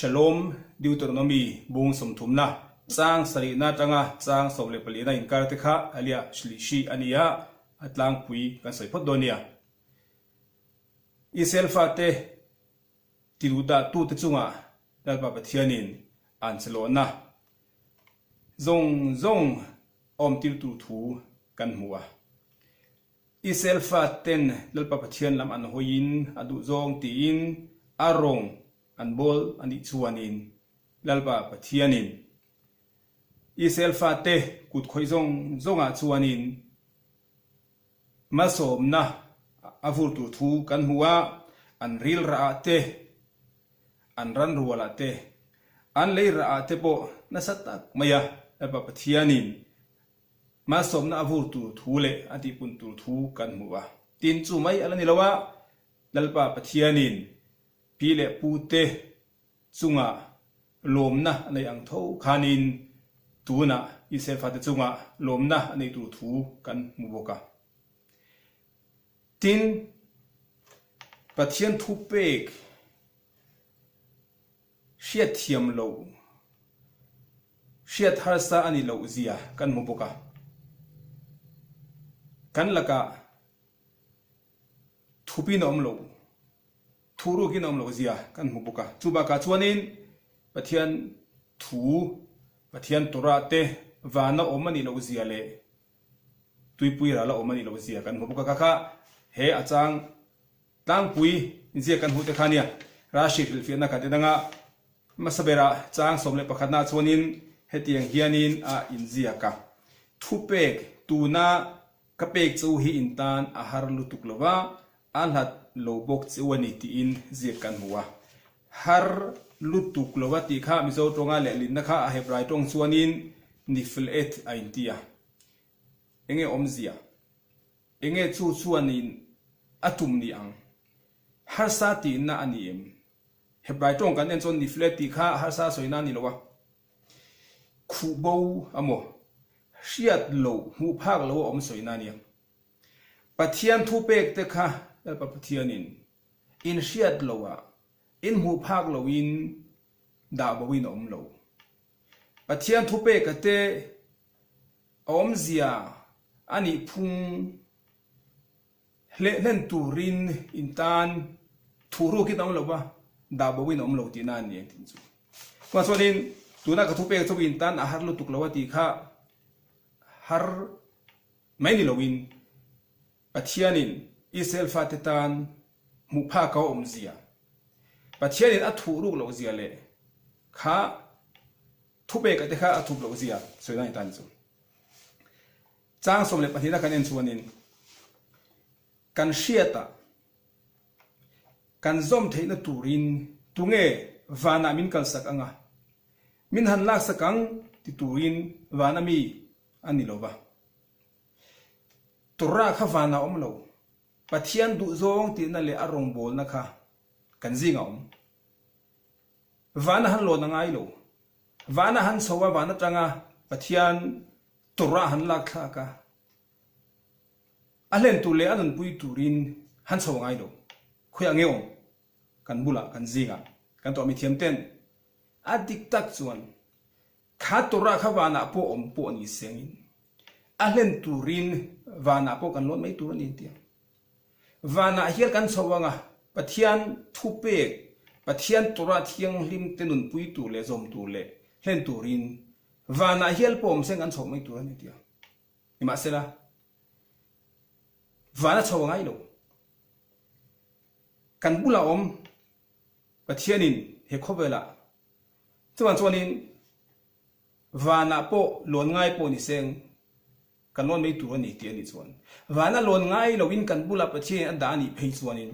Shalom, Deuteronomy bung sawmthumna, chang sarihna atanga chang 14na inkar te kha Aliyah Shlishi a ni a, a tlangpui kan sawi phawt dawn nia. Israel fate tiduhdahtute chungah Lalpa Pathianin an chelawhna zawng zawng awmtir tur thu kan hmu a. Israel faten Lalpa Pathian lam an hawiin a duh zawng tiin a rawng an bawl a nih chuanin Lalpa Pathianin Israel fate kut khawih zawng zawngah chuanin Malsawmna a vur tur thu kan hmu a, an ril rah ah te, an ran rual ah te, an lei rah ah te pawh nasa tak mai a Lalpa Pathianin malsawmna a vur tur thu leh a tihpun tur thu kan hmu a. Tin, chu mai a la ni lo a, Lalpa Pathianin pi leh pu te chungah lawmna a nei ang tho khanin tunah Israel fate chungah lawmna a nei tur thu kan hmu bawk a. Tin, Pathian thupek hriatthiam loh, hriat harsa a ni loh zia kan hmu bawk a. Kan lakah thupin a awm loh. Thu rukin a awm loh zia kan hmu bawk a. Chu bakah chuanin Pathian thu, Pathian Torah te vana awm a nih loh zia leh tuipui rala awm a nih loh zia kan hmu bawk a. Kha kha he a chang tlangpui zia kan hmuh te kha nia. Rashi hrilhfiahna kha ti danga hmasa berah chang 11 nah chuanin hetiang hianin a inziak a. Thupek tuna ka pek chu hi in tan a har lutuk lo va, A hlat lo bawk cheu a ni tiin ziak kan hmu a. Har lutuk lo a tih kha Mizo tawnga lehlinna kha a Hebrai tawng chuanin niflet a inti a. Enge awmzia? Enge chu chuanin a tum ni ang? Harsa tihna a ni em? Hebrai tawng kan en chuan niflet tih kha harsa sawina a ni lo a. Khuh bo a maw? Hriat loh, hmuh phak lo a awm sawina a ni ang. Pathian thupek te kha Lalpa Pathianin in hriat lo ah, in hmuh phak lo in dah bo in a awm lo. Pathian thupek a te a awmzia a nih phung hleh hlen turin in tan thuhruk in a awm lo va, dah bo in a awm lo tihna a ni engtin chu. Chuvang chuanin tuna ka thupek chu in tan a har lutuk lo a tih kha har Mai ni loin Pathianin Israel fate tan hmuh phak a awm zia, Pathianin a thuh ruk loh zia leh kha thupek te kha a thup loh zia sawi dan tan chu. Chang 12 na kan en chuanin kan hriatah kan zawm theihna turin tunge vanah min kalsak anga min han laksak ang ti turin van ami a ni lo va. Torah kha van a awm lo. Pathian duhzawng tihna leh a rawngbawlna kha kan zingah a awm. Van a han lawn a ngai lo. Van a han chho a, van atanga Pathian Torah han lak thlak a, a hlen tur leh a nunpui turin han chho a ngai lo. Khawiah nge awm? Kan bulah, kan zingah, kan tuah mithiam ten a dik tak chuan Kha Torah kha vanah pawh awm pawh ni sengin a hlen turin vanah pawh kan lawn mai tur a ni tia. Vanah hian kan chho anga Pathian thupek, Pathian Torah thianghlim te nunpui tur leh zawm tur leh hlen turin vanah hial pawh awm seng kan chho mai tur a ni tia. Nimahsela, van a chho a ngai lo. Kan bulah awm Pathianin he khawvelah Chuvang chuanin vanah pawh lawn ngai pawh ni seng kan lawn mai tur a ni tih a nih chuan vana lawn ngai loin kan bulah Pathianin a dah a nih phei chuanin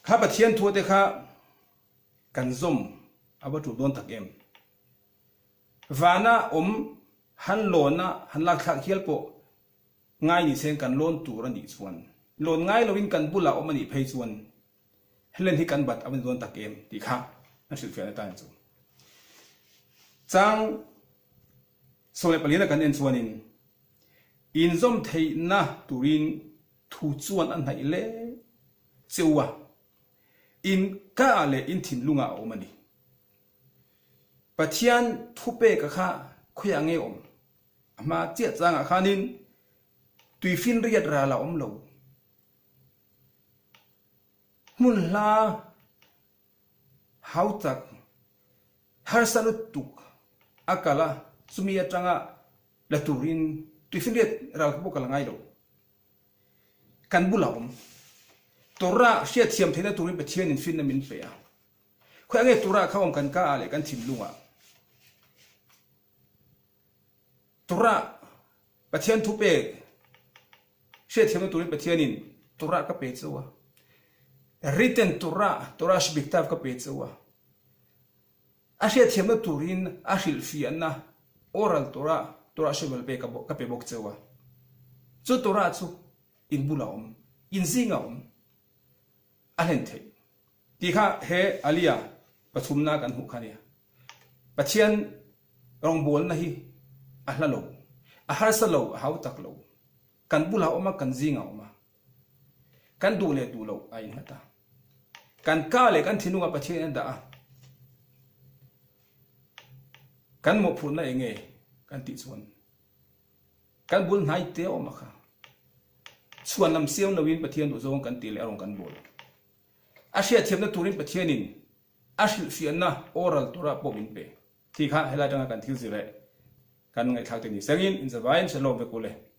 kha Pathian thu te kha kan zawm a va tul dawn tak em. Vana awm han lawna han lak thlak hial pawh ngai ni seng kan lawn tur a nih chuan lawn ngai loin kan bulah awm a nih phei chuan Helen hi kan bat a va ni dawn tak em tih kha an hrilhfiahna tan chu. Chang 14 a kan en chuanin inzawm theihna turin thu chuan a hnaih hle cheu a. In ka leh in thinlungah a awm a ni. Pathian thupeka kha khawiah nge awm? A hma chiah changah khanin tuifinriat ral a awm lo. Hmun hla hau tak, harsa lutuk a kal a, chumi atanga la turin tuifinriat ral kha pawh ka la ngai lo. Kan bulah awm. Torah hriatthiam theihna turin Pathianin finna min pe a. Khawiah nge Torah kha awm kan ka ah leh kan thinlungah? Torah, Pathian thupek hriatthiamna turin Pathianin Torah ka pe cheu a. Written Torah, Torah Shebiktav ka pe cheu a. A hriatthiamna turin a hrilhfiahna Oral Torah, Torah Shebalpe ka pe bawk cheu a. Chu Torah chu in bulah awm, in zingah awm a hlen theih. Tih kha he Alia pathumna kan hmuh kha a nia. Pathian rawngbawlna hi a hla lo, a harsa lo, a hau tak lo. Kan bulah awm a, kan zingah awm a. Kan duh leh duh loh a innghat a. Kan ka leh kan thinlungah Pathian in a dah a. Kan mawhphurhna eng nge kan tih chuan kan bul hnai te a awm a kha. Chhuan lam siam loin Pathian duhzawng kan tih leh a rawn kan bawl. A hriatthiamna turin Pathianin a hrilhfiahna oral tura pawh min pe. Tih kha helai atanga kan thil zir leh kan ngaihthlak te ni sengin inzavaiin shalom vek u le.